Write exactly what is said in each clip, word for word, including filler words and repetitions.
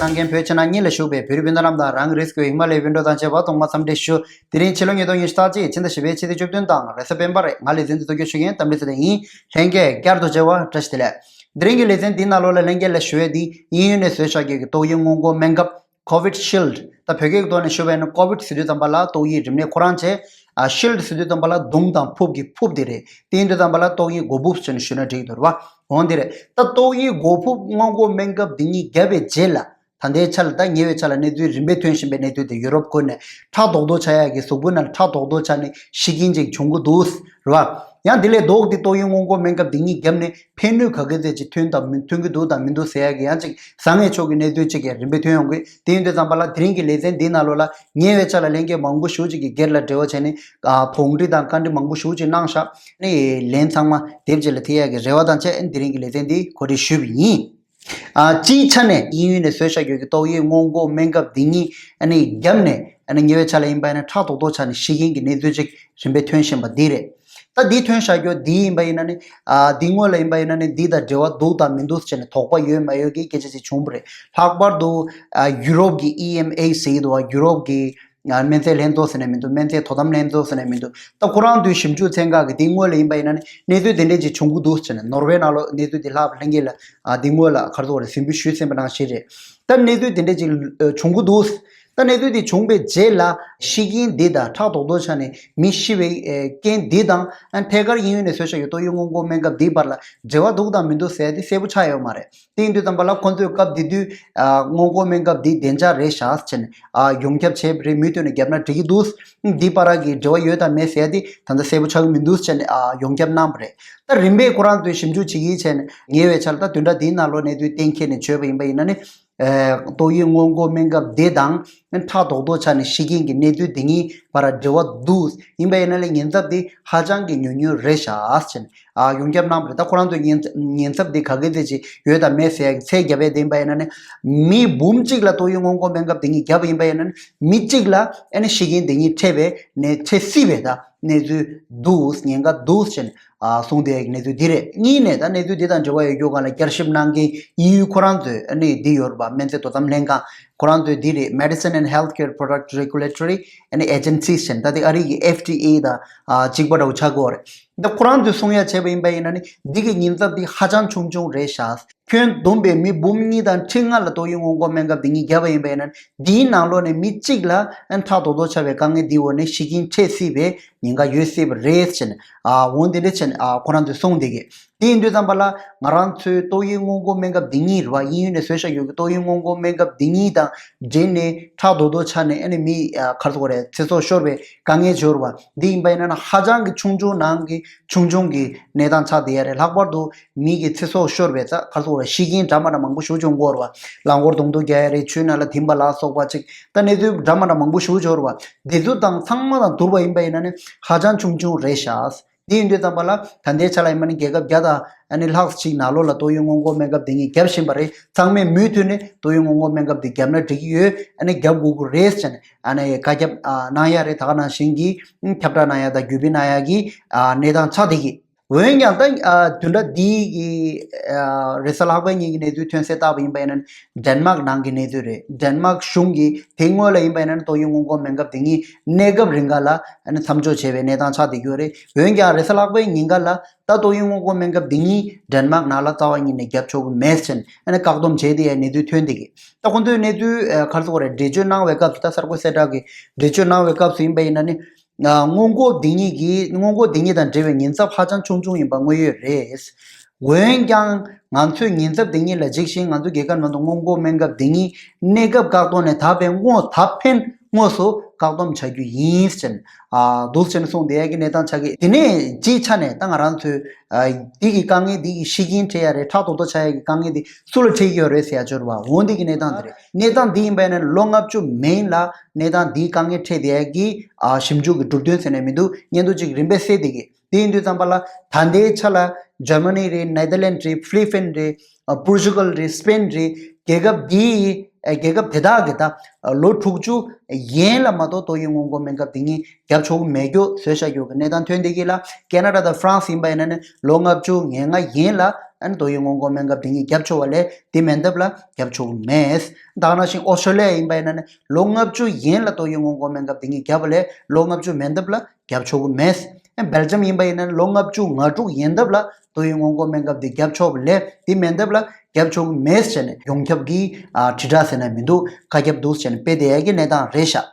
གནང་མཁན་བོད་ཕྱི་ནང་གཉིས་ལ་བཞུགས་པའི་བོད་རིགས་སྤུན་ཟླ་རྣམས་དང་། རང་གི་རིགས་ཀྱི་ཧི་མ་ལའི་བིན་འགྲོ་དང་བཅས་པ་ཐོག་མ་འཚམས་འདྲི་ཞུ། དེ་རིང་ཕྱི་ལོ་ཉིས་སྟོང་ཉི་ཤུ་རྩ་གཅིག་ཕྱི་ཟླ་བཞི་པའི་ཕྱི་ཚེས་བཅུ་བདུན་དང་རེས་གཟའ་སྤེན་པ་རེད། ང་ལེ་ཚན་འདི་གཙོ་སྐྱོང་ཞུ་མཁན་རྟ་མགྲིན་ཚེ་བརྟན་ཡིན། ལྷན་རྒྱས་བསྐྱར་དུ་མཇལ་བ་བཀྲ་ཤིས་བདེ་ལེགས། དེ་རིང་གི་ལེ་ཚན་འདིའི་ནང་ལོགས་ལ་ལྷན་རྒྱས་ལ་ཞུ་ཡས་འདི་དབྱིན་ཡུལ་ནས་བཟོས་བཞག་རྒྱུ་གི་ཏོག་དབྱིབས་སྔོན་འགོག་སྨན་ཁབ་Covid Shield། ད་བོད་སྐད་ཀྱི་ཐོག་ནས་ཞུ་བ་ཡིན་ན་ཀོ་བིད་ཟེར་དུས་ཙམ་པ་ལ་ཏོག་དབྱིབས་རིམས་ནད་ཁོ་རང་བྱས། ཨ་ཤིལ་ཌི་ཟེར་དུས་ཙམ་པ་ལ་མདུང་དང་ཕུབ་ཀྱི་ཕུབ་དེ་རེད། དེ་ཡིན་དུས་ཙམ་པ་ལ་ཏོག་དབྱིབས་མགོ་ཕུབ་ཟེར་ནས་ཞུས་ན་འགྲིག་འདུག་རེད་བ། འོང་དེ་རེད། ད་ཏོག་དབྱིབས་མགོ་ཕུབ་སྔོན་འགོག་སྨན་ཁབ་འདི་གཉིས་བརྒྱབ་པའི་རྗེས་ལ། ད་ལྟའི་ཆ་ལ་ད་ཉེ་བའི་ཆ་ལ་གནས་ཚུལ་རིམ་པས་ཐོན་བཞིན་པའི་གནས་ཚུལ་དེ་ཡུ་རོབ་ཁུལ་ནས་ཕྲག་དོག་དོག་ཆགས་ཡག་གི་གཟུགས་པོའི་ནང་ལ་ཕྲག་དོག་དོག་ཆགས་ནས་ཤི་རྐྱེན་ཅིག་བྱུང་གི་འདུག་རེད་བ། ཡང་དེ་ལས་ལྡོག་སྟེ་ཏོག་དབྱིབས་སྔོན་འགོག་སྨན་ཁབ་འདི་གཉིས་བརྒྱབ་ནས་ཕན་ནུས་ག་གེ་ཙམ་ཅིག་ཐོན་དང་མི་ཐོན་གྱི་འདུག་དང་མི་འདུག་ཟེར་ཡག་གི་ཡང་ཅིག་བཟང་ངན་ཕྱོགས་ཀྱི་གནས་ཚུལ་ཅིག་ཡང་རིམ་པས་ཐོན་ཡོང་གི། དེ་ཡིན་དུས་ཙམ་པ་ལ་དེ་རིང་གི་ལེ་ཚན་འདིའི་ནང་ལོགས་ལ་ཉེ་བའི་ཆ་ལ་ལྷན་རྒྱས་མང་པོ་ཞེ་པོ་ཅིག་གིས་སྒེར་ལ་འབྲེལ་བ་བྱས་ནས་ཨ་དོགས་འདྲི་དང་བཀའ་འདྲི་མང་པོ་ཞེ་པོ་ཅིག་གནང་ཤག་ནས་ལན་ཚང་མ་དེབ་ཅིག་ལ་ཐེབས་ཡག་གི་རེ་བ་དང་བཅས་དེ་རིང་གི་ལེ་ཚན་འདི་གོ་སྒྲིག་ཞུས་པ་ཡིན། ཨ་སྤྱིའི་ཆ་ནས་དབྱིན་ཡུལ་ནས་བཟོས་བཞག་རྒྱུ་གི་ཏོག་དབྱིབས་སྔོན་འགོག་སྨན་ཁབ་འདི་གཉིས་ཨ་ནི་བརྒྱབ་ནས་ཨ་ནི་ཉེ་བའི་ཆ་ལ་ཡིན་པ་ཡིན་ན་ཕྲག་དོག་དོག་ཆགས་ནས་ཤི་རྐྱེན་གྱི་གནས་ཚུལ་ཅིག་རིམ་པས་ཐོན་བཞིན་པ་འདི་རེད། ད་འདི་ཐོན་བཞག་རྒྱུ་འདི་ཡིན་པ་ཡིན་ན་ནི། ཨ་འདི་སྔོན་ལ་ཡིན་པ་ཡིན་ན་ནི་འདི་དང་འབྲེལ་བ་འདུག་དང་མི་འདུག་ཟེར་ནས་དོགས་པ་ཡོད་མ་ཡོད་ཀྱི་སྐད་ཆ་ཅིག་བྱུང་བ་རེད། ལྷག་པར་དུ་ཨ་ཡུ་རོབ་ཀྱི་ཨི་ཨེམ་ཨེ་ཟེར་གྱི་འདུག་ཨ་ཡུ་རོབ་ཀྱི་ཨ་སྨན་རྫས་ལྷན་ཚོགས་ཟེར་ནས་མི་འདུག་སྨན་རྫས་དོ་དམ་ལྷན་ཚོགས་ཟེར་ནས་མི་འདུག་ད་ཁོ་རང་ཚོའི་ཞིབ་འཇུག་ཚན་ཁག་གིས་འདི་སྔོན་ལ་ཡིན་པ་ཡིན་ན་ནི་གནས་ཚུལ་དེ་འདྲས་ཅིག་བྱུང་གི་འདུག་ཟེར་ནས་ནོར་ཝེ་ནང་ལོགས་གནས་ཚུལ་འདི་ལྷག་པ་ལྷན་རྒྱས་ལ་ཨ་འདི་སྔོན་ལ་ག་རེ་ཟེར་དགོས་རེད། ཟིན་བུ་ཞུས་ཟིན་པ་ནང་བཞིན་རེད། ད་གནས་ཚུལ་དེ་འདྲས་ཅིག་ཨ་བྱུང་གི་འདུག་ད་གནས་ཚུལ་དེ་བྱུང་པའི་རྗེས་ལ་ཤི་རྐྱེན་འདི་དང་ཕྲག་དོག་དོག་ཆགས་ནས་མི་ཤི་བའི་ཨེ་རྐྱེན་འདི་དང་ཨ་ཐད་ཀར་དབྱིན་ཡུལ་ནས་བཟོས་བཞག་ཡོད་ཏོག་དབྱིབས་སྔོན་འགོག་སྨན་ཁབ་འདིའི་བར་ལ་འབྲེལ་བ་འདུག་དང་མི་འདུག་ཟེར་ཡ་དེ་གསལ་པོ་ཆགས་ཡོད་མ་རེད། དེ་ཡིན་དུས་ཙམ་པ་ལ་ཁོང་ཚོས་སྐབས་དེ་དུས་ཨ་སྔོན་འགོག་སྨན་ཁབ་འདི་བདེ་འཇགས་རེད་ཤག་ཟེར་ནས་ཨ་ཡོངས་ཁྱབ་བྱས་པ་རེད། མུ་མཐུད་ནས་བརྒྱབ་ན་འགྲིག་གི་འདུག་འདི་བར་གྱི་འབྲེལ་བ་ཡོད་དང་མེད་ཟེར་ཡ་དེ་ད་ལྟ་གསལ་པོ་ཆགས་ཀྱི་མི་འདུག་ཟེར་ནས་ཨ་ཡོངས་ཁྱབ་གནང་བ་རེད། ད་རིམ་པས་ཁོ་རང་ཚོས་ཞིབ་འཇུག་བྱེད་ཀྱི་བྱས་ནས་ཉེ་བའི་ཆར་ད་བདུན་ཕྲག་འདིའི་ནང་ལོགས་གནས་ཚུལ་གཏན་འཁེལ་ནས་བརྗོད་པ་ཡིན་པ་ཡིན་ན་ནི། ཨེ་ཏོག་དབྱིབས་སྔོན་འགོག་སྨན་ཁབ་དེ་དང་ཕྲག་དོག་དོག་ཆགས་ནས་ཤི་རྐྱེན་གྱི་གནས་ཚུལ་དེ་གཉིས་བར་འབྲེལ་བ་འདུག་ཡིན་པ་ཡིན་ན་ལས་ཉེན་ཚབས་དེ་ཧ་ཅང་གི་ཉུང་ཉུང་རེད་ཤག་ཟེར་ནས་ཨ་ཡོངས་ཁྱབ་གནང་བ་རེད། ད་ཁོ་རང་ཚོས་ཉེན་ཉེན་ཚབས་དེ་ག་གེ་ཙམ་ཅིག་ཡོད་དང་མེད་ཟེར་ཡ་གི་ཚད་བརྒྱབ་པ་ཡིན་པ་ཡིན་ན་ནི། མི་འབུམ་གཅིག་ལ་ཏོག་དབྱིབས་སྔོན་འགོག་སྨན་ཁབ་དེ་གཉིས་བརྒྱབ་པ་ཡིན་པ་ཡིན་ན་ནི་མི་གཅིག་ལ་ཨ་ནི་ཤི་རྐྱེན་དེ་གཉིས་འཕྲད་པའི་ནས་འཕྲད་སྲིད་པའི་ད། གནས་ཚུལ་འདུག་ཉེན་ཁ་འདུག་ཟེར་ནས་ཨ་གསུངས་བསྡད་ཡག་གནས་ཚུལ་འདི་རེད། གཉིས་ནས་ད་གནས་ཚུལ་འདི་དང་འབྲེལ་བ་ཡོད་རྒྱུ་སྒང་ལ་བསྐྱར་ཞིབ་གནང་མཁན་དབྱིན་ཡུལ་ཁོ་རང་ཚོས་ཨ་ནི་འདི་ཡོད་རེད་པ། སྨན་རྫས་དོ་དམ་ལྷན་ཁང་ཁོ་རང་ཚོས་འདི་རེད། Medicine and Healthcare Product Regulatory and Agency ཟེར་ནས་ད་དེ་ཨ་རི་གི་ཨེཕ་ཌི་ཨེ་དང་ཨ་གཅིག་པ་འདྲ་བོ་ཆགས་ཀྱི་ཡོད་རེད། ད་ཁོ་རང་ཚོས་གསུང་ཡ་བྱས་པ་ཡིན་པ་ཡིན་ན་ནི་འདི་གི་ཉེན་ཚབས་འདི་ཧ་ཅང་ཆུང་ཆུང་རེད་ཤག་ཁྱོན་བསྡོམས་པའི་མི་འབུམ་གཉིས་དང་ཁྲི་ལྔ་ལ་ཏོག་དབྱིབས་སྔོན་འགོག་སྨན་ཁབ་འདི་གཉིས་བརྒྱབ་པ་ཡིན་པ་ཡིན་ན་འདིའི་ནང་ལོགས་ནས་མི་གཅིག་ལ་ཨ་ཕྲག་དོག་དོག་ཆགས་པའི་དཀའ་ངལ་འདིའི་འོག་ནས་ཤི་རྐྱེན་འཕྲད་སྲིད་པའི་ཉེན་ཁ་ཡོད་སྲིད་པ་རེད་ཟེར་ནས་ཨ་འོ་འདི་འདྲ་བྱས་ནས་ཨ་ཁོ་རང་ཚོས་གསུངས་བསྡད་ཀྱི། དེ་ཡིན་དུས་ཙམ་པ་ལ་ང་རང་ཚོའི་ཏོག་དབྱིབས་སྔོན་འགོག་སྨན་ཁབ་འདི་གཉིས་རེད་བ། དབྱིན་ཡུལ་ནས་བཟོས་བཞག་ཡོད་ཀྱི་ཏོག་དབྱིབས་སྔོན་འགོག་སྨན་ཁབ་འདི་གཉིས་དང་འབྲེལ་ནས་ཕྲག་དོག་དོག་ཆགས་ནས་ཨ་ནི་མི་ཨ་ག་རེ་ཟེར་དགོས་རེད། ཚེ་སྲོག་ཤོར་བའི་དཀའ་ངལ་འབྱོར་བ་འདི་ཡིན་པ་ཡིན་ན་ཧ་ཅང་གི་ཆུང་ཆུང་ནང་གི་ཆུང་ཆུང་གི་གནས་སྟངས་ཆགས་བསྡད་ཡ་རེད། ལྷག་པར་དུ་མི་གི་ཚེ་སྲོག་ཤོར་བའི་ཚ་ག་རེ་ཟེར་དགོས་རེད། ཤི་རྐྱེན་འདྲ་མི་འདྲ་མང་པོ་ཞེ་པོ་བྱུང་ཡོད་རེད་བ། རླངས་འཁོར་དུང་དུ་བརྒྱབ་ཡ་རེད། ཆུའི་ནང་ལ་ཐིམ་པ་ལ་སོགས་པ་ཅིག་ད་གནས་ཚུལ་འདྲ་མི་འདྲ་མང་པོ་ཞེ་པོ་ཅིག་ཡོད་རེད་བ། དེ་ཚོ་དང་ཚང་མ་དང་བསྡུར་བ་ཡིན་པ་ཡིན་ན་ནི་ཧ་ཅང་ཆུང་ཆུང་རེད་ཤག་དེ་ཡིན་དུས་ཙམ་པ་ལ་ད་ལྟའི་ཆ་ལ་ཡིན་པ་ནི་རྒྱལ་ཁབ་བརྒྱ་དང་ཨ་ནི་ལྷག་ཅིག་ནང་ལོགས་ལ་ཏོག་དབྱིབས་སྔོན་འགོག་སྨན་ཁབ་དེ་གཉིས་བརྒྱབ་བཞིན་པ་རེད། ཚང་མས་མུ་མཐུད་ནས་ཏོག་དབྱིབས་སྔོན་འགོག་སྨན་ཁབ་དེ་བརྒྱབ་ན་འགྲིག་གི་ཡོད། ཨ་ནི་བརྒྱབ་དགོས་ཀྱི་རེད་ཟེར་ནས་ཨ་ནི་བཀའ་ཁྱབ་ཨ་གནང་ཡ་རེད། ད་ག་ནང་བཞིན་གྱི་ཁྱབ་བསྒྲགས་གནང་ཡ་དང་བརྒྱུད་སྤེལ་གནང་ཡ་གི་ཨ་གནས་སྟངས་ཆགས་བསྡད་ཀྱི། འོན་ཀྱང་ད་ཨ་བདུན་ཕྲག་འདིའི་གི་ཨ་རེས་གཟའ་ལྷག་པའི་ཉིན་གྱི་གནས་ཚུལ་ཐོན་གསལ་བལྟས་པ་ཡིན་པ་ཡིན་ན་ཌེན་མཱག་ནང་གི་གནས་ཚུལ་རེད། ཌེན་མཱག་གཞུང་གིས་དེ་སྔོན་ལ་ཡིན་པ་ཡིན་ན་ཏོག་དབྱིབས་སྔོན་འགོག་སྨན་ཁབ་དེ་གཉིས་གནས་སྐབས་རིང་ག་ལ་ཨ་ནི་མཚམས་འཇོག་བྱས་པའི་གནས་སྟངས་ཆགས་བསྡད་ཀྱི་ཡོད་རེད། འོན་ཀྱང་རེས་གཟའ་ལྷག་པའི་ཉིན་ག་ལ་ད་ཏོག་དབྱིབས་སྔོན་འགོག་སྨན་ཁབ་འདི་གཉིས་ཌེན་མཱག་ནང་ལ་རྩ་བ་ཉིད་ནས་བརྒྱབ་ཆོག་གི་མེད་ཟེར་ཨ་ནི་བཀག་སྡོམ་བྱས་བསྡད་ཡའི་གནས་ཚུལ་ཐོན་བསྡད་ཀྱི། ད་ཁོང་ཚོས་གནས་ཚུལ་ཨ་ག་རེ་ཟེར་དགོས་རེད། འགྲེལ་བརྗོད་གནང་བའི་སྐབས་སུ་ད་གསར་འགོད་གསལ་བསྒྲགས་ཀྱི་འགྲེལ་བརྗོད་གནང་བའི་སྐབས་སུ་ཡིན་པ་ཡིན་ན་ནི། ཨ་སྔོན་འགོག་འདི་གཉིས་ཀྱིས་སྔོན་འགོག་འདི་གཉིས་དང་འབྲེལ་བའི་ཉེན་ཚབས་ཧ་ཅང་ཆུང་ཆུང་ཡིན་པ་དངོས་ཡོད་རེད། འོན་ཀྱང་ང་ཚོས་ཉེན་ཚབས་འདི་གཉིས་ལ་གཞིགས་ཤིང་ང་ཚོའི་རྒྱལ་ཁབ་ནང་དུ་སྔོན་འགོག་སྨན་ཁབ་འདི་གཉིས་གནས་སྐབས་བཀག་སྡོམ་ནས་ད་ཕན་དངོས་ད་ཕན་དངོས་སུ་བཀག་སྡོམ་བྱ་རྒྱུ་ཡིན་ཟེར་ཨ་འདུག་ཟེར་ནས་གསུངས་བསྡད་ཡ་གི་གནས་སྟངས་ཆགས་ཀྱི། དེ་ནས་སྤྱིའི་ཆ་ནས་ད་ང་རང་ཚོས་ཨ་འདི་གི་དཀའ་ངལ་འདི་གི་ཤི་རྐྱེན་འཕྲད་ཡ་རེད། ཕྲག་དོག་དོག་ཆགས་ཡ་གི་དཀའ་ངལ་འདི་སུ་ལ་འཕྲད་ཀྱི་ཡོད་རེད་ཟེར་ཡ་ཅོར་བ་འོ་འདི་གི་གནས་སྟངས་འདི་རེད། གནས་སྟངས་འདི་ཡིན་པ་ཡིན་ན་ལོ་ལྔ་བཅུ་མན་ལ་གནས་སྟངས་འདིའི་དཀའ་ངལ་འཕྲད་བསྡད་ཡ་གི་ཨ་ཞིབ་འཇུག་གི་གྲུབ་དོན་ཟེར་ནས་མི་འདུག་སྙན་ཐོ་གཅིག་རིམ་པས་གསལ་བསྡད་ཀྱི། དེ་ཡིན་དུས་ཙམ་པ་ལ་ད་ལྟའི་ཆ་ལ་ཇར་མ་ནི་རེད། ནེ་དར་ལེན་ཌི་རེད། ཕི་ལི་པིན་རེད། ཨ་པོར་ཅུ་གལ་རེད། སི་པེན་རེད། རྒྱལ་ཁབ་འདིའི་ཨ་རྒྱལ་ཁབ་དེ་དག་གི་ད་ལོ་དྲུག་ཅུ་ཡན་ལ་མ་གཏོགས་ཏོག་དབྱིབས་སྔོན་འགོག་སྨན་ཁབ་དེ་གཉིས་བརྒྱབ་ཆོག་གི་མེད་རྒྱུ་བཟོས་བཞག་རྒྱུ་གི་གནས་སྟངས་ཐོན་བསྡད་ཀྱི་ལ། ཁེ་ན་ཌ་དང་ཧྥ་རན་སི་ཡིན་པ་ཡིན་ན་ནི་ལོ་ལྔ་བཅུ་ང་ལྔ་ཡན་ལ་ ཨ་ནི་ཏོག་དབྱིབས་སྔོན་འགོག་སྨན་ཁབ་དེ་གཉིས་བརྒྱབ་ཆོག་པ་ལས་དེ་མེད་འདབ་ལ་བརྒྱབ་ཆོག་གི་མེད། ད་ག་ནང་བཞིན་ཨོ་སི་ཀྲོ་ལི་ཡ་ཡིན་པ་ཡིན་ན་ནི་ལོ་ལྔ་བཅུ་ཡན་ལ་ཏོག་དབྱིབས་སྔོན་འགོག་སྨན་ཁབ་དེ་གཉིས་བརྒྱབ་པ་ལས་ལོ་ལྔ་བཅུ་མེད་འདབ་ལ་བརྒྱབ་ཆོག་གི་མེད། ཨ་སྦེལ་ཇམ་ཡིན་པ་ཡིན་ན་ལོ་ལྔ་བཅུ་ང་དྲུག་ཡན་འདབ་ལ་ཏོག་དབྱིབས་སྔོན་འགོག་སྨན་ཁབ་དེ་བརྒྱབ་ཆོག་པ་ལས་དེ་མེད་འདབ་ལ་བརྒྱབ་ཆོག་གི་མེད་ཟེར་ནས་ཡོངས་ཁྱབ་ཀྱི་ཨ་དྲིལ་བསྒྲགས་ཟེར་ན་མི་འདུག་ཁ་ཁྱབ་འདུག་ཟེར་ནས་སྤེལ་བསྡད་ཡ་གི་གནས་སྟངས་རེད་ཤག་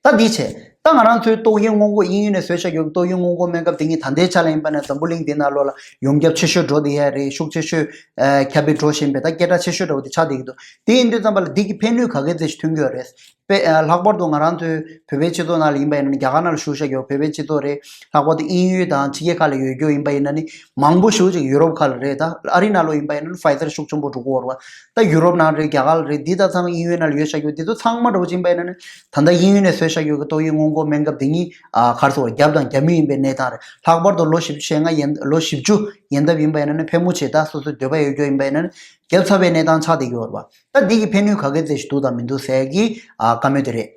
ད་འདི་བྱས། ད་ང་རང་ཚོའི་ཏོག་དབྱིབས་སྔོན་འགོག་དབྱིན་ཡུལ་ནས་བཟོས་བཞག་ཡོད་ཀྱི་ཏོག་དབྱིབས་སྔོན་འགོག་སྨན་ཁབ་དེ་ཉིད་ད་ལྟའི་ཆ་ལ་ཡིན་པ་ན་འཛམ་བུ་གླིང་འདི་ནང་ལོགས་ལ་ཡོངས་ཁྱབ་ཆེ་ཤོས་འགྲོ་བསྡད་ཡ་རེད། ཤུགས་ཆེ་ཤོས་ཨ་ཁྱབ་སྤེལ་འགྲོ་བཞིན་པའི་ད་སྐད་གྲགས་ཆེ་ཤོས་འདྲ་བོ་དེ་ཆགས་བསྡད་ཀྱི་འདུག་དེ་ཡིན་དུས་ཙམ་པ་ལ་འདི་གི་ཕན་ནུས་ག་གེ་ཙམ་ཞིག་ཐོན་གྱི་ཡོད་རེད། དཔེ་ཨ་ལྷག་པར་དུ་ང་རང་ཚོའི་བོད་པའི་སྤྱི་ཚོགས་ནང་ལ་ཡིན་པ་ཡིན་ན་རྒྱ་གར་ནང་ལ་བཞུགས་བཞག་ཡོད་བོད་པའི་སྤྱི་ཚོགས་རེད། ལྷག་པར་དུ་དབྱིན་ཡུལ་དང་ཕྱི་རྒྱལ་ཁག་ལ་ཡོད་རྒྱུ་ཡིན་པ་ཡིན་ན་ནི་མང་པོ་ཞེ་པོ་ཅིག་ཡུ་རོབ་ཁག་ལ་རེད། ད་ཨ་རི་ནང་ལོགས་ཡིན་པ་ཡིན་ན་ཕའི་ཛར་ཤུགས་ཆེན་པོ་འགྲོ་གི་ཡོད་རེད་བ། ད་ཡུ་རོབ་ནང་རེད། རྒྱ་གར་རེད། འདི་ད་ཚང་དབྱིན་ཡུལ་ནང་ལ་ཡོད་བཞག་ཡོད་འདི་ཚོ་ཚང་མ་འདྲ་བོ་ཅིག་ཡིན་པ་ཡིན་ན་ནི་ད་ལྟ་དབྱིན་ཡུལ་ནས་བཟོས་བཞག་ཡོད་ཀྱི་ཏོག་དབྱིབས་སྔོན་འགོག་སྨན་ཁབ་འདི་གཉིས་ཨ་ག་རེ་ཟེར་བ་བརྒྱབ་དང་རྒྱབ་མུས་ཡིན་པའི་གནས་སྟངས་རེད། ལྷག་པར་དུ་ལོ་བཞི་བཅུ་ཞེ་ལྔ་ཡན་ལོ་བཞི་བཅུ་ཡན་འདབ་ཡིན་པ་ཡིན་ན་ནི་ཕལ་མོ་ཆེ་ད་སོ་སོའི་འདོད་པ་ཡོད་རྒྱུ་ཡིན་པ་ཡིན་ན་ནི་བརྒྱབ་ཚར་བའི་གནས་སྟངས་ཆགས་བསྡད་ཀྱི་ཡོད་རེད་བ། ད་འདི་གི་ཕན་ནུས་ག་གེ་ཙམ་ཞིག་འདུག་དང་མི་འདུག་ཟེར་གྱི་ཨ་བཀའ་མོལ་དེ་རེད།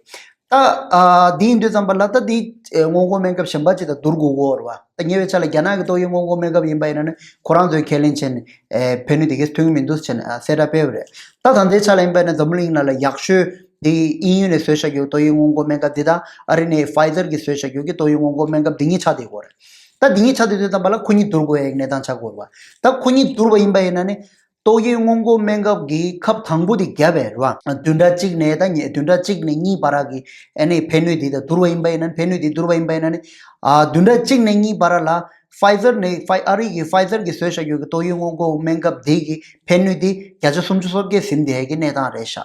ད་ཨ་འདི་ཡིན་དུས་ཙམ་པ་ལ་ད་འདི་ཨེ་སྔོན་འགོག་སྨན་ཁབ་གཞན་པ་ཅིག་དང་བསྡུར་དགོས་ཀྱི་ཡོད་རེད་བ། ད་ཉེ་བའི་ཆར་ལ་རྒྱ་ནག་གི་ཏོག་དབྱིབས་སྔོན་འགོག་སྨན་ཁབ་ཡིན་པ་ཡིན་ན་ནི་ཁོ་རང་ཚོའི་ཁས་ལེན་བྱས་ནས་ཨེ་ཕན་ནུས་དེ་གས་ཐོན་གྱི་མི་འདུག་ཟེར་ནས་ཨ་གསལ་བསྒྲགས་སྤེལ་བ་རེད། ད་ད་ལྟའི་ཆ་ལ་ཡིན་པ་ཡིན་ན་འཛམ་བུ་གླིང་ནང་ལ་ཡག་ཤོས་འདི་དབྱིན་ཡུལ་ནས་བཟོས་བཞག་ཡོད་ཏོག་དབྱིབས་སྔོན་འགོག་སྨན་ཁབ་འདི་དང་ཨ་རི་ནས་ཕའི་ཛར་གྱིས་བཟོས་བཞག་ཡོད་ཀྱི་ཏོག་དབྱིབས་སྔོན་འགོག་སྨན་ཁབ་འདི་གཉིས་ཆགས་བསྡད་ཀྱི་ཡོད་རེད། ད་འདི་གཉིས་ཆགས་བསྡད་དུས་ཙམ་པ་ལ་ཁོ་གཉིས་བསྡུར་དགོས་ཡ་གི་གནས་སྟངས་ཆགས་ཀྱི་ཡོད་རེད་བ། ད་ཁོ་གཉིས་བསྡུར་བ་ཡིན་པ་ཡིན་ན་ནི། ཏོག་དབྱིབས་སྔོན་འགོག་སྨན་ཁབ་ཀྱི་ཁབ་དང་པོ་དེ་བརྒྱབ་པ་རེད་བ། བདུན་ཕྲག་གཅིག་ནས་ད་ཉི་བདུན་ཕྲག་གཅིག་ནས་གཉིས་བར་གྱི་ཨ་ནི་ཕན་ནུས་དེ་དང་བསྡུར་བ་ཡིན་པ་ཡིན་ན་ཕན་ནུས་དེ་བསྡུར་བ་ཡིན་པ་ཡིན་ན་ནི། ཨ་བདུན་ཕྲག་གཅིག་ནས་གཉིས་བར་ལ་ཕའི་ཛར་ནས་ཕའི་ཨ་རི་གི་ཕའི་ཛར་གྱིས་བཟོས་བཞག་ཡོད་ཀྱི་ཏོག་དབྱིབས་སྔོན་འགོག་སྨན་ཁབ་དེ་གི་ཕན་ནུས་དེ་བརྒྱ་ཆ་སུམ་ཅུ་སོ་བརྒྱད་ཟིན་བསྡད་ཡ་གི་གནས་སྟངས་རེད་ཤག་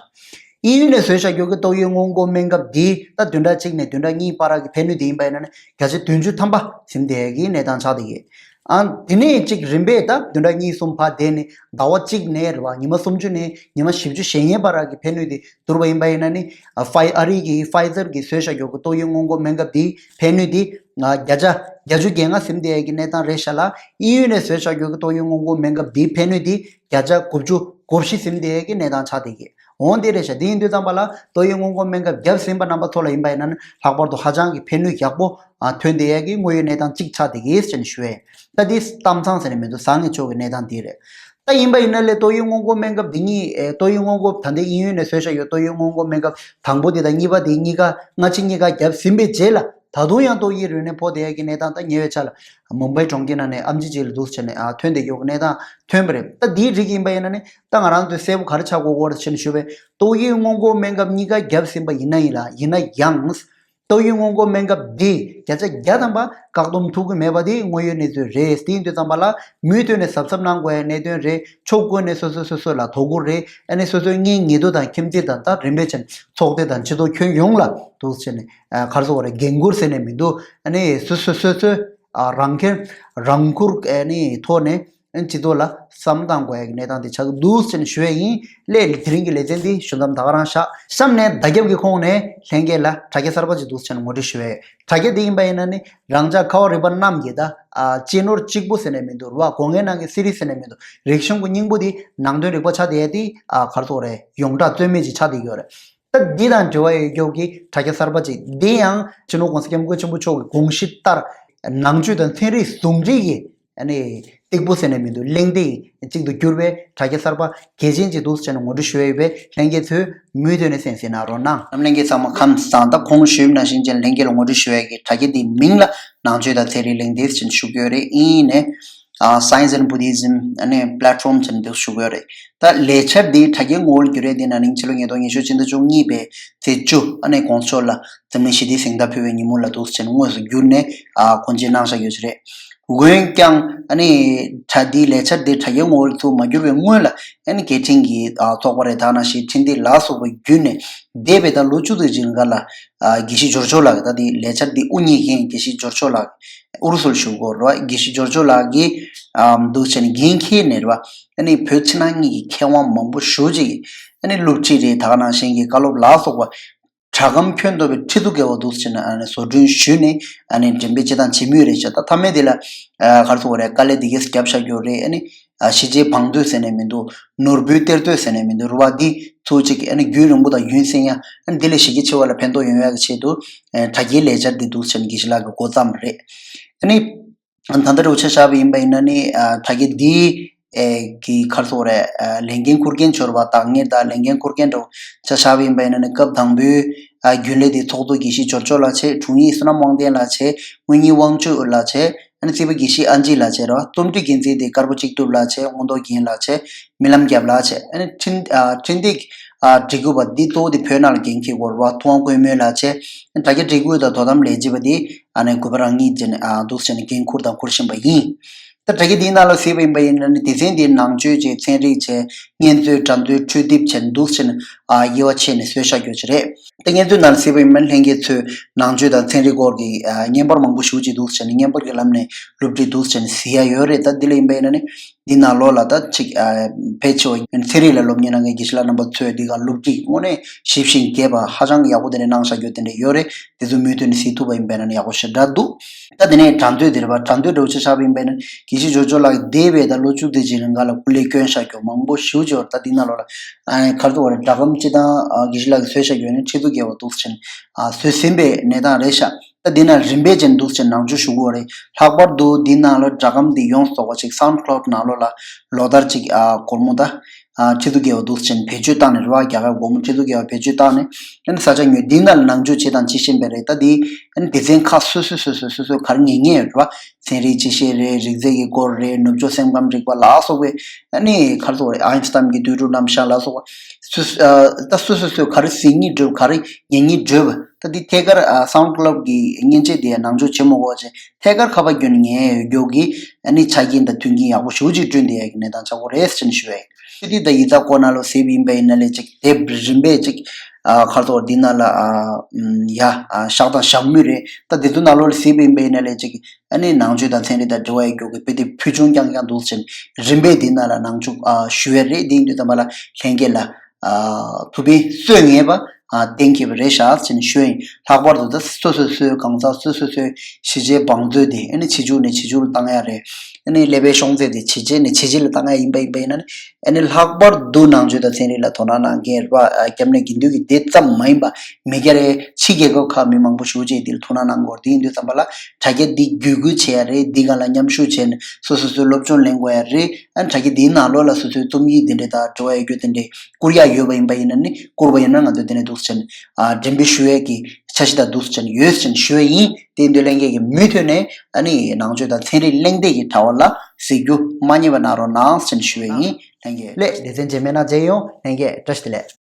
དབྱིན་ཡུལ་ནས་བཟོས་བཞག་ཡོད་ཀྱི་ཏོག་དབྱིབས་སྔོན་འགོག་སྨན་ཁབ་དེ་ད་བདུན་ཕྲག་གཅིག་ནས་བདུན་ཕྲག་གཉིས་བར་གྱི་ཕན་ནུས་དེ་ཡིན་པ་ཡིན་ན་ནི་བརྒྱ་ཆ་བདུན་ཅུ་ཐམ་པ་ཟིན་བསྡད་ཡ་གི་གནས་སྟངས་ཆགས་བསྡད་ཡོད། ཨ། དེ་ནས་གཅིག་རིམ་པས་ད་བདུན་ཕྲག་གཉིས་གསུམ་ཕར་བསྡད་ནས་ཟླ་བ་གཅིག་ནས་རེད་བ། ཉི་མ་སུམ་ཅུ་ནས་ཉི་མ་བཞི་བཅུ་ཞེ་ལྔའི་བར་གྱི་ཕན་ནུས་དེ་བསྡུར་བ་ཡིན་པ་ཡིན་ན་ནི། ཨ་ཕའི་ཨ་རི་གི་ཕའི་ཛར་གྱིས་བཟོས་བཞག་ཡོད་ཀྱི་ཏོག་དབྱིབས་སྔོན་འགོག་སྨན་ཁབ་དེའི་ཕན་ནུས་དེ་ཨ་བརྒྱ་ཆ་བརྒྱད་ཅུ་གྱ་ལྔ་ཟིན་བསྡད་ཡས་ཀྱི་གནས་སྟངས་རེད་ཤག་ལ། དབྱིན་ཡུལ་ནས་བཟོས་བཞག་ཡོད་ཀྱི་ཏོག་དབྱིབས་སྔོན་འགོག་སྨན་ཁབ་དེའི་ཕན་ནུས་དེ་བརྒྱ་ཆ་དགུ་བཅུ་གོ་བཞི་ཟིན་བསྡད་ཡས་ཀྱི་གནས་སྟངས་ཆགས་བསྡད་ཀྱི། འོ་དེ་རེད་ཤག་དེ་ཡིན་དུས་ཙམ་པ་ལ་ཏོག་དབྱིབས་སྔོན་འགོག་སྨན་ཁབ་བརྒྱབ་ཟིན་པ་རྣམ་པ་ཚོ་ལ་ཡིན་པ་ཡིན་ན་ནི་ལྷག་པར་དུ་ཧ་ཅང་གི་ཕན་ནུས་ཡག་པོ་ཨ་ཐོན་བསྡད་ཡས་ཀྱི་དངོས་ཡོད་གནས་སྟངས་གཅིག་ཆགས་བསྡད་ཀྱི་ཟེར་ནས་ཞུ་ཡས། ད་འདི་གཏམ་ཚང་ཟེར་ནས་མི་འདུག་བཟང་ངེ་ཆོག་གི་གནས་སྟངས་འདི་རེད། ད་ཡིན་པ་ཡིན་ན་ལས་ཏོག་དབྱིབས་སྔོན་འགོག་སྨན་ཁབ་འདི་གཉིས་ཨེ་ཏོག་དབྱིབས་སྔོན་འགོག་ད་ལྟའི་དབྱིན་ཡུལ་ནས་བཟོས་བཞག་ཡོད་ཏོག་དབྱིབས་སྔོན་འགོག་སྨན་ཁབ་དང་པོ་འདི་དང་གཉིས་པ་འདི་གཉིས་ཀ་སྔ་ཕྱི་གཉིས་ཀ་བརྒྱབ་ཟིན་པའི་རྗེས་ལ་ད་དུང་ཡང་ཏོག་དབྱིབས་རིམས་ནད་ཕོག་བསྡད་ཡ་གི་གནས་སྟངས། ད་ཉེ་བའི་ཆར་ལ་མུམ་བྷའི་གྲོང་ཁྱེར་ནང་ནས་ཨེམ་ཆི་ཅིག་ལ་འདུག་བྱས་ནས་ཨ་ཐོན་བསྡད་ཡོད་གི་གནས་སྟངས་ཐོན་པ་རེད། ད་འདིའི་རིགས་ཡིན་པ་ཡིན་ན་ནི་ད་ང་རང་ཚོས་གསལ་པོ་ག་རེ་ཆགས་དགོས་ཀྱི་ཡོད་རེད་ཟེར་ནས་ཞུས་པས། ཏོག་དབྱིབས་སྔོན་འགོག་སྨན་ཁབ་གཉིས་ཀ་བརྒྱབ་ཟིན་པ་ཡིན་ན་ཡིན་ལ་ཡིན་ན་ཡང་། ཏོག་དབྱིབས་སྔོན་འགོག་སྨན་ཁབ་འདི་བརྒྱ་ཆ་བརྒྱ་ཐམ་པ་བཀག་སྡོམ་ཐུབ་ཀྱི་མེད་པ་དེ་དངོས་ཡོད་གནས་ཚུལ་རེད། དེ་ཡིན་དུས་ཙམ་པ་ལ་མུ་མཐུད་ནས་གཟབ་གཟབ་གནང་དགོས་ཡ་གནད་དོན་རེད། ཕྱོགས་ཀུན་ནས་སོ་སོ་སོ་སོ་ལ་དོ་ཁུར་རེད། ཨ་ནི་སོ་སོའི་ངའི་ཉེ་དུ་དང་ཁྱིམ་མཚེས་དང་ད་རིམ་པས་བྱས་ནས་ཚོགས་སྡེ་དང་སྤྱི་ཚོགས་ཁྱོན་ཡོངས་ལ་འདུག་བྱས་ནས་ཨ་ག་རེ་ཟེར་དགོས་རེད། འགན་ཁུར་ཟེར་ནས་མི་འདུག་ཨ་ནི་སོ་སོ་སོ་སོའི་ཨ་རང་འགན་རང་ཁུར་ཨ་ནི་ཐོག་ནས། སྤྱི་ཚོགས་ལ་བསམ་བློ་བཏང་དགོས་ཡ་གི་གནས་སྟངས་དེ་ཆགས་ཀྱི་འདུག་ཟེར་ནས་ཞུ་ཡ་ཡིན། ལས་དེ་རིང་གི་ལེ་ཚན་འདི་ཞུ་མཚམས་ད་ག་རང་བཞག་གཤམ་ནས་བརྡ་ཁྱབ་ཀྱི་ཁོངས་ནས་ལྷན་རྒྱས་ལ་དྲ་རྒྱ་གསར་པ་ཅིག་འདུག་ཟེར་ནས་ངོ་སྤྲོད་ཞུ་ཡ་ཡིན། དྲ་རྒྱ་འདི་ཡིན་པ་ཡིན་ན་ནི་རང་ཅག་ཁ་བ་རི་པ་རྣམས་ཀྱི་ད་ཨ་གཅེས་ནོར་གཅིག་པུ་ཟེར་ནས་མི་འདུག་ར་བ། སྒོ་ལྔའི་ནང་གི་གསེར་རི་ཟེར་ནས་མི་འདུག་རིག་གཞུང་གི་སྙིང་པོ་འདི་ནང་དོན་རིག་པ་ཆགས་བསྡད་ཡ་འདི་ཨ་ག་རེ་ཟེར་དགོས་རེད། ཡོངས་གྲགས་རྩོད་མེད་ཅིག་ཆགས་བསྡད་ཡོད་རེད། ད་འདི་དང་འབྲེལ་བ་ཡོད་རྒྱུ་གི་དྲ་རྒྱ་གསར་པ་ཅིག་འདི་ཡང་སྤྱི་ནོར་༸གོང་ས་༸སྐྱབས་མགོན་ཆེན་པོ་མཆོག་གི་དགོངས་གཞི་ལྟར་ནང་ཆོས་དང་ཚན་རིག་ཟུང་འབྲེལ་གྱི་ཨ་ནི་སྟེགས་བུ་ཟེར་ནས་མི་འདུག་གླེང་སྟེགས་གཅིག་ཏུ་གྱུར་པའི་དྲ་རྒྱ་གསར་པ་གལ་ཆེན་ཅིག་འདུག་ཟེར་ནས་ངོ་སྤྲོད་ཞུ་ཡ་ཡོད་པས། ལྷན་རྒྱས་ཚོས་མུ་མཐུད་ནས་གསན་གཟིགས་གནང་རོགས་གནང་། ལྷན་རྒྱས་ཚང་མ་ཁམས་བཟང་། ད་གོང་ཞུས་ནང་བཞིན་ཅན་ལྷན་རྒྱས་ལ་ངོ་སྤྲོད་ཞུ་ཡ་གི་དྲ་རྒྱ་འདིའི་མིང་ལ་ནང་ཆོས་དང་ཚན་རིག་གླེང་སྟེགས་ཟེར་ནས་ཞུ་གི་ཡོད་རེད། ཨིན་ནས། ཨ་Science and Buddhism ཨ་ནི་platform ཟེར་ནས་འདུག་ཞུ་གི་ཡོད་རེད། ད་ལས་འཆར་འདི་དྲ་རྒྱའི་ངོ་བོར་འགྱུར་རེས་འདི་ན་ནིང་ཕྱི་ལོ་ཉིས་སྟོང་ཉི་ཤུ་ཕྱི་ཟླ་བཅུ་གཉིས་པའི་ཚེས་བཅུ་ཨ་ནི་༸གོང་ས་མཆོག་ལ་འཛམ་གླིང་ཞི་བདེའི་གཟེངས་རྟགས་ཕུལ་བའི་ཉིན་མོ་ལ་འདུག་ཟེར་ནས་དངོས་སུ་བསྒྱུར་ནས་ཨ་དགོངས་བཞེས་གནང་བཞག་ཡོད་ས་རེད། འོན་ཀྱང་ཨ་ནི་དྲ་འདིའི་ལས་འཆར་འདི་དྲ་རྒྱའི་ངོ་བོར་ཚུར་མ་བསྒྱུར་བའི་སྔོན་ལ་ཨ་ནི་རྒྱལ་ཕྲན་གྱི་ཨ་ཚོགས་པ་རེད། ད་ནང་བཞིན་འཕྲིན་སྟེགས་ལ་སོགས་པ་བརྒྱུད་ནས་འདས་པའི་ད་ལོ་བཅུ་ཙམ་རིང་ག་ལ་ཨ་དགེ་བཤེས་འབྱོར་ཕྱུག་ལགས་ཀྱིས། ད་འདི་ལས་འཆར་འདི་དབུ་བརྙེས་མཁན་དགེ་བཤེས་འབྱོར་ཕྱུག་ལགས་ཨུ་རུ་སུ་ལ་བཞུགས་ཡོད་རེད་བ། དགེ་བཤེས་འབྱོར་ཕྱུག་ལགས་ཀྱིས་ཨ་འདུག་བྱས་ནས་འགན་འཁྱེར་ནས་རེད་བ། ཨ་ནི་བོད་ཕྱི་ནང་གཉིས་ཀྱི་མཁས་དབང་མང་པོ་ཞེ་པོ་ཅིག་གིས་ཨ་ནི་སློབ་ཁྲིད་རེད། ད་ག་ནང་བཞིན་གྱི་བཀའ་སློབ་ལ་སོགས་པ་དྲ་སྒམ་ཁྱོན་བསྡོམས་པའི་ཁྲི་ཚོ་བརྒལ་བ་འདུག་བྱས་ནས་ཨ་ནི་བཟོ་སྐྲུན་ཞུས་ནས་ཨ་ནི་འགྲེམས་སྤེལ་བྱེད་སྟངས་བྱེད་མུས་རེད་ཤག་ད་མཐའ་མའི་དེ་ལ་ཨ་ག་རེ་ཟེར་དགོས་རེད། དཀའ་ལས་འདི་གས་བརྒྱབ་བཞག་ཡོད་རེད། ཨ་ནི་ཨ་ཤེས་བྱའི་བང་མཛོད་ཟེར་ནས་མི་འདུག་ནོར་བུའི་གཏེར་མཛོད་ཟེར་ནས་མི་འདུག་རེད་བ། འདི་ཚོ་ཅིག་ཨ་ནི་རྒྱུན་རིང་པོ་དང་རྒྱུན་བསྲིང་ཡ། ཨ་ནི་འདི་ལས་གཞི་རྒྱ་ཆེ་བ་ལ་ཕན་ཐོགས་ཡོང་ཡ་གི་ཆེད་དུ་ཨ་དྲ་རྒྱའི་ལས་འཆར་འདི་འདུག་བྱས་ནས་དགེ་བཤེས་ལགས་ཀྱིས་འགོ་བརྩམས་པ་རེད། ཨ་ནི། ད་ལྟ་འདྲ་བོ་ཆ་བཞག་པ་ཡིན་པ་ཡིན་ན་ནི་ཨ་དྲ་རྒྱ་འདིའི་ཨེ་གི་ག་རེ་ཟེར་དགོས་རེད། ཨ་ལས་འགན་འཁུར་མཁན་ཚོར་བ་བདག་གཉེར་དང་ལས་འགན་འཁུར་མཁན་འདྲ་བོ་ཆ་བཞག་པ་ཡིན་པ་ཡིན་ན་ནི་སྐབས་དང་པོའི་ཨ་རྒྱུན་ལས་དེ་ཚོགས་གཙོ་དགེ་བཤེས་འབྱོར་ཕྱུག་ལགས་བྱས། དྲུང་ཡིག་བསོད་ནམས་དབང་ལྡན་ལགས་བྱས། དངོས་གཉེར་དབང་ཕྱུག་ལགས་བྱས། ཨ་ནི་རྩིས་པ་དགེ་བཤེས་ཨན་ཅི་ལགས་བྱས་རེད་བ། རྩོམ་སྒྲིག་འགན་འཛིན་དེ་དཀར་པོ་གཅིག་གྲུབ་ལགས་བྱས། མངོན་རྟོགས་རྒྱན་ལགས་བྱས། རྨི་ལམ་རྒྱལ་ལགས་བྱས། ཨ་ནི་འཕྲིན་ཨ་འཕྲིན་སྟེགས་ཨ་སྒྲིག་བཀོད་པ་འདི་གཙོ་བོ་དེ་བོད་ནང་ལ་འགན་འཁྱེར་དགོས་རེད་བ། ཐུབ་དབང་ཀུན་སྨོན་ལགས་བྱས། དྲ་རྒྱ་སྒྲིག་བཀོད་དང་དོ་དམ་ལས་བྱེད་པ་དེ་ཨ་ནི་གུས་པ་རང་ཉིད་བྱས་ནས་ཨ་འདུག་སེ་བྱས་ནས་འགན་འཁུར་དང་འཁུར་བཞིན་པ་ཡིན། ད་དྲ་རྒྱ་འདིའི་ནང་ལ་གཟིགས་པ་ཡིན་པ་ཡིན་ན་ནི་སྡེ་ཚན་འདིའི་ནང་ཆོས་བྱས། ཚན་རིག་བྱས། སྙན་རྩོད། འགྲན་རྩོད། འཕྲོས་དེབ་བྱས་ནས་འདུག་སེ་བྱས་ནས་ཨ་དབྱེ་བ་ཕྱེ་ནས་བཟོས་བཞག་རྒྱུ་ཅིག་རེད། ད་སྙན་རྩོད་ནང་ལ་གཟིགས་པ་ཡིན་པ་ཡིན་ན་ལྷན་རྒྱས་ཚོས་ནང་ཆོས་དང་ཚན་རིག་སྐོར་གྱི་ཨ་བརྙན་པར་མང་པོ་ཞེ་པོ་ཅིག་འདུག་སེ་བྱས་ནས་བརྙན་པར་གྱི་ལམ་ནས་སློབ་ཁྲིད་འདུག་སེ་བྱས་ནས་གཟིགས་ཡ་ཡོད་རེད། ད་འདི་ལ་ཡིན་པ་ཡིན་ན་ནི་འདི་ནང་ལོགས་ལ་ད་ཅིག་ཨ་ཕལ་ཆེ་བ་ཚན་རིག་ལ་སློབ་གཉེར་གནང་མཁན་དགེ་བཤེས་ལགས་རྣམ་པ་ཚོས་འདི་ག་སློབ་ཁྲིད་དངོས་གནས་ཞིབ་ཞིང་རྒྱས་པ་ཧ་ཅང་ཡག་པོ་དེ་འདྲ་གནང་བཞག་རྒྱུ་དེ་འདྲ་ཡོད་རེད། དེ་ཚོ་མུ་མཐུད་ནས་གཟིགས་ཐུབ་པ་ཡིན་པས་ན་ཡག་པོ་ཞེ་དྲག་འདུག་ད་དེ་ནས་འགྲན་རྩོད་དེ་རེད་པ། འགྲན་རྩོད་འདྲ་བོ་ཆ་བཞག་པ་ཡིན་པས་ན་དགེ་བཤེས་འབྱོར་ཕྱུག་ལགས་འདས་པའི་ད་ལོ་བཅུ་དེ་ཅིག་རིང་ག་ལ་སྐུ་ལས་བསྐྱོན་བཞག་རྒྱུ་མང་པོ་ཞེ་པོ་ཅིག་ཡོད་རེད། ད་འདི་ནང་ལོགས་ལ་ཨ་ག་རེ་ཟེར་དགོས་རེད། སྒྲ་སྒམ་སྤྱི་དང་ཨ་དགེ་བཤེས་ལགས་ཀྱིས་བཟོས་བཞག་རྒྱུ་ནི་ཁྲི་གཙུག་རྒྱལ་བ་འདུག་སེ་བྱས་ནས་ཨ་བཟོས་ཟིན་པའི་གནས་སྟངས་རེད་ཤག་ད་འདི་ན་རིམ་པས་ཅན་འདུག་སེ་བྱས་ནས་ནང་ཆོས་ཞུ་དགོས་རེད། ལྷག་པར་དུ་འདི་ནང་ལ་སྒྲ་སྒམ་འདི་ཡོངས་རྫོགས་པ་ཅིག་SoundCloud་ནང་ལོགས་ལ་ལོ་ལྟར་ཅིག་ཨ་སྒོར་མོ་ད་ཨ་ཁྲི་གཙུག་རྒྱལ་བ་འདུག་སེ་བྱས་ནས་བེད་སྤྱོད་བཏང་ནས་རེད་བ། རྒྱ་གར་སྒོར་མོ་ཁྲི་གཙུག་རྒྱལ་བ་བེད་སྤྱོད་བཏང་ནས་ཨ་ནི་ས་ཆ་ཉོས། འདི་ནང་ལ་ནང་ཆོས་བྱེད་དང་བྱེད་བཞིན་པ་རེད། ད་འདི་ཨ་ནི་སྡེ་ཚན་ཁག་སོ་སོ་སོ་སོ་སོ་སོ་ག་རེ་ཉན་ཉན་ཡོད་རེད་བ། ཚན་རིག་སྤྱི་བཤད་རེད། རིག་རྩལ་གྱི་སྐོར་རེད། ནུབ་ཕྱོགས་སེམས་ཁམས་རིག་པ་ལ་སོགས་པའི་ཨ་ནི་ག་རེ་ཟེར་དགོས་རེད། ཨའིན་སི་ཏམ་གྱི་དུས་དྲུག་རྣམ་གཞག་ལ་སོགས་པ་སོ་ཨ་ད་སོ་སོ་སོས་ག་རེ་གཟིགས་སྙིང་འདོད། ག་རེ་ཉན་སྙིང་འདོད་པ། ད་འདི་ཐད་ཀར་ཨ་SoundCloud་གི་མཉེན་ཆས་དེ་ནང་འཇུག་བྱེད་མ་དགོས་པ་བྱས། ཐད་ཀར་ཁ་པར་བརྒྱུད་ནས་ཉན་ཡོད་རྒྱུ་གི་ཨ་ནི་ཆ་རྐྱེན་དང་མཐུན་རྐྱེན་ཡག་པོ་ཞེ་པོ་ཅིག་བསྐྲུན་བསྡད་ཡག་གི་གནས་སྟངས་ཆགས་ཀྱི་རེད་ཟེར་ནས་ཞུ་ཡ་ཡིན། ཨ་ནི་ད་ཡིག་ཚགས་སྐོར་ནང་ལོགས་གཟིགས་པ་ཡིན་པ་ཡིན་ན་ལས་ཅིག་དེབ་རིམ་པས་ཅིག་ཨ་ག་རེ་ཟེར་དགོས་རེད། འདི་ནང་ལ་ཨ་ཡ་ཨ་བཞག་དང་བཞག་མུས་རེད། ད་དེ་ཚོ་ནང་ལོགས་ལ་གཟིགས་པ་ཡིན་པ་ཡིན་ན་ལས་ཅིག་ཨ་ནི་ནང་ཆོས་དང་ཚན་རིག་དང་འབྲེལ་བ་ཡོད་རྒྱུ་གི་དཔེ་དེབ་ཕུལ་བྱུང་རྐྱང་རྐྱང་འདུག་ཟེར་ནས་རིམ་པས་འདི་ནང་ལ་ནང་འཇུག་ཨ་ཞུ་ཡ་རེད། འདི་ཡིན་དུས་ཙམ་པ་ལ་ལྷན་རྒྱས་ལ་ཨ་ཐུགས་ཕན་གསོས་ངེས་པ་ཨ་གཏན་འཁེལ་བ་རེད་ཤག་ཟེར་ནས་ཞུ་ཡ་ཡིན། ལྷག་པར་དུ་ད་སོ་སོ་སོའི་གང་ཟག་སོ་སོ་སོའི་གཞིས་བྱེས་བང་མཛོད་དེ་ཨ་ནི་ཕྱི་རྒྱུག་ནས་ཕྱི་རྒྱུག་ལ་བཏང་ཡ་རེད། ཨ་ནི་ཀླད་པའི་ཤོང་ཚད་དེ་ཇེ་ཆེ་ནས་ཇེ་ཆེ་ལ་བཏང་ཡ་ཡིན་པ་ཡིན་པ་ཡིན་ན་ནི་ཨ་ནི་ལྷག་པར་དུ་ནང་ཆོས་དང་ཚན་རིག་ལ་དོ་སྣང་གནང་མཁན་རེད་བ། ཨ་སྐྱབས་གནས་དགེ་འདུན་གྱི་སྡེ་ཙམ་མ་ཡིན་པ་མི་སྒེར་རེ་ཕྱི་རྒྱལ་ཁབ་ཁག་མི་མང་པོ་ཞེ་པོ་ཅིག་འདིར་ཐུགས་སྣང་གནང་གི་ཡོད་རེད། དེ་ཡིན་དུས་ཙམ་པ་ལ་དྲ་རྒྱ་འདི་བརྒྱུད་སྐུལ་བྱེད་ཡ་རེད། འདི་སྒང་ལ་མཉམ་ཞུགས་བྱས་ནས་སོ་སོ་སོའི་སློབ་སྦྱོང་ལེན་དགོས་ཡ་རེད། ཨ་ནི་དྲ་རྒྱ་འདིའི་ནང་ལོགས་ལ་སོ་སོའི་རྩོམ་ཡིག་འདི་འདྲ་དང་དྲི་བ་ཡོད་རྒྱུ་དེ་འདྲ་བསྐུར་ཡ་ཡོད་པ་ཡིན་པ་ཡིན་ན་ནི་བསྐུར་བ་ཡིན་ན་ང་ཚོས་དེ་ནས་འདུག་ཟེར་ནས་ཨ་འགྲེམས་སྤེལ་ཞུ་ཡས་ཀྱི་འཆར་གཞི་དང་འདུག་ཟེར་ནས་ཡོད་ཟེར་ནས་ཞུ་ཡས་ཡིན། དེ་འདུག་ལྷན་རྒྱས་ཀྱིས་མུ་མཐུད་ནས་ཨ་ནི་ནང་ཆོས་དང་ཚན་རིག་གླེང་སྟེགས་ཀྱི་དྲ་བ་ལ་གཟིགས་རྒྱུ་མ་བསྙེལ་བ་གནང་རོགས་གནང་ཟེར་ནས་ཞུ་ཡས་ཡིན། ལྷན་རྒྱས་ལས་སྡེ་ཚན་རྗེས་མའི་ནང་མཇལ་ཡོང་། ལྷན་རྒྱས་བཀྲ་ཤིས་བདེ་ལེགས།